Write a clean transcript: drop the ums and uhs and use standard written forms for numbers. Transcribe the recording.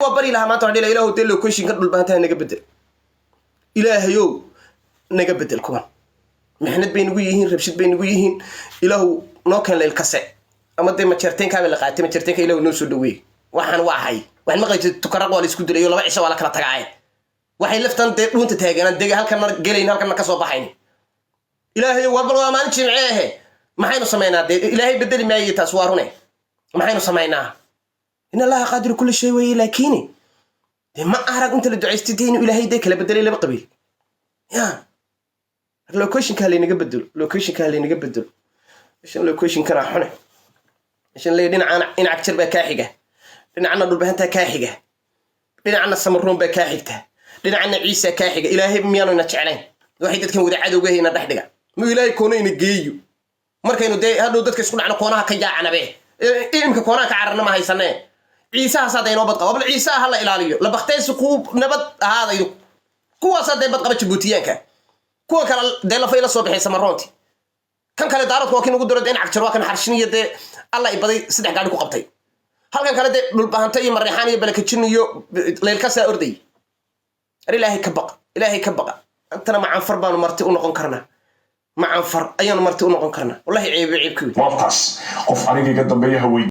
Waa bari lahaa maanta, waxaan dhihi lahaa, Ilaahow, dee locationka Dhulbahantaha naga bedel. Ilaahayow, naga bedel kuwan. Mixnad bay nagu yihiin, rabshid bay nagu yihiin. Ilaahu noo keen Leylkase ama dee Majeerteenkaaba la qaatay. Majeerteenka Ilaahu noo soo dhaweey. Waxaan waa hay, waxaan maqli jirtay Tukaraq waa la isku dilayo, 2 cisho waa la kala tagaaye. Waxay laftan dee dhuunta taaganaan dega, halkana gelayn, halkana ka soo baxayn. Ilaahayow, waa bal waa maalin Jimce ahe, maxaynu samaynaa? Dee Ilaahay bedeli maayo, taas waa rune. Maxaynu samaynaa? In Allaha qaadiru kulli shay weeye, laakiini dee ma arag inta la ducaystay dee inuu Ilaahay dee kala bedelay laba qabiil. Ya locationka laynaga bedelo, locationka laynaga bedelo. Meshan locationkana xune, meshan le dhinacana dhinac jar baa kaa xiga, dhinacna Dhulbahantaa kaa xiga, dhinacna Samaroon baa kaa xigta, dhinacna Ciisa kaa xiga. Ilaahay miyaanu ina jeclayn? Waxay dadkan wada cadowga ina dhex dhiga. Muu Ilaahay koona ina geeyo? Markaynu dee hadhow dadka isku dhacno, koonaha ka yaacanabe. Imika koonaha ka cararna ma haysanee. Ciisahaasaa dee inoo bad qaba. Bal Ciisaha ha la ilaaliyo, la bakteesi kuu nabad ahaada idinku. Kuwaasaa dee bad qaba Jabuutiyaanka. Kuwa kale dee lafay la soo baxay Samaroonti. Kan kale Daaradku waa kii nagu diro in Cagjar, waa kan xarshin iyo dee Alla ibaday saddex gaadhi ku qabtay. Halkan kale dee Dhulbahanta iyo Mareexaan iyo Balakajin iyo Leylkasaa orday. Ar Ilaahay ka baqa, Ilaahay ka baqa. Antana macanfar baanu marti u noqon karnaa, macanfar ayaanu marti u noqon karnaa. Wallahi ceebe ceebki wey. Waabtaas qof aniga iga dambeeya ha.